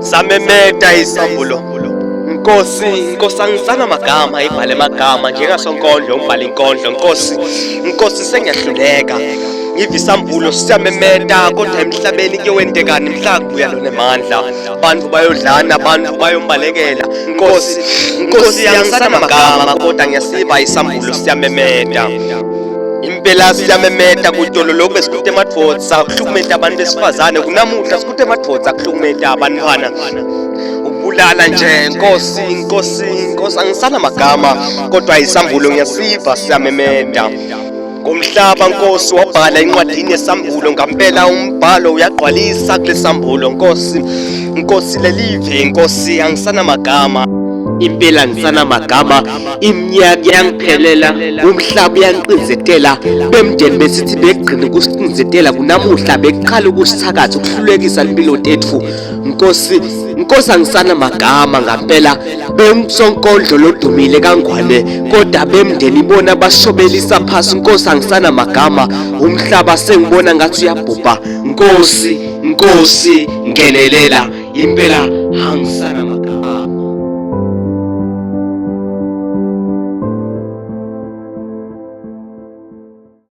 Samemeta isambulo. Nkosi, Nkosi angisana magama, ibhale amagama njengasonkondlo umbhala inkondlo. Nkosi, Nkosi sengiyahluleka. Ngiva isambulo siyamemeta kodwa emhlabeni kuyowentekani mhla kubuya lona emandla. Abantu bayodlana, abantu bayombalekela. Nkosi, Nkosi angisana magama kodwa ngiyasiva isambulo siyamemeta. Impela siyamemeta kutolo lokhu besikute emadvodza kuhlukumeta abantu besifazane kunamuhla sikute emadvodza kuhlukumeta abantwana ukubulala nje nkosi nkosi nkosi angisana magama kodwa isambulo ngiyasiva siyamemeta ngomhlaba nkosi wabhala incwadini yesambulo ngampela umbhalo uyagqwalisa kulesambulo nkosi nkosi lelive nkosi angisana magama impela ngisanamagama iminyaka iyangiphelela umhlaba uyangicinzetela bemndeni besithi begcina ukusicinzetela kunamuhla beqala ukusithakatha ukuhlulekisa impilo tethu nkosi nkosi angisanamagama ngampela bengisonkondlo lodumile kangwane kodwa bemndeni ibona bashobelisa phasi nkosi angisanamagama umhlaba sengibona ngathi uyabhubha nkosi nkosi ngenelela impela angisanamagama.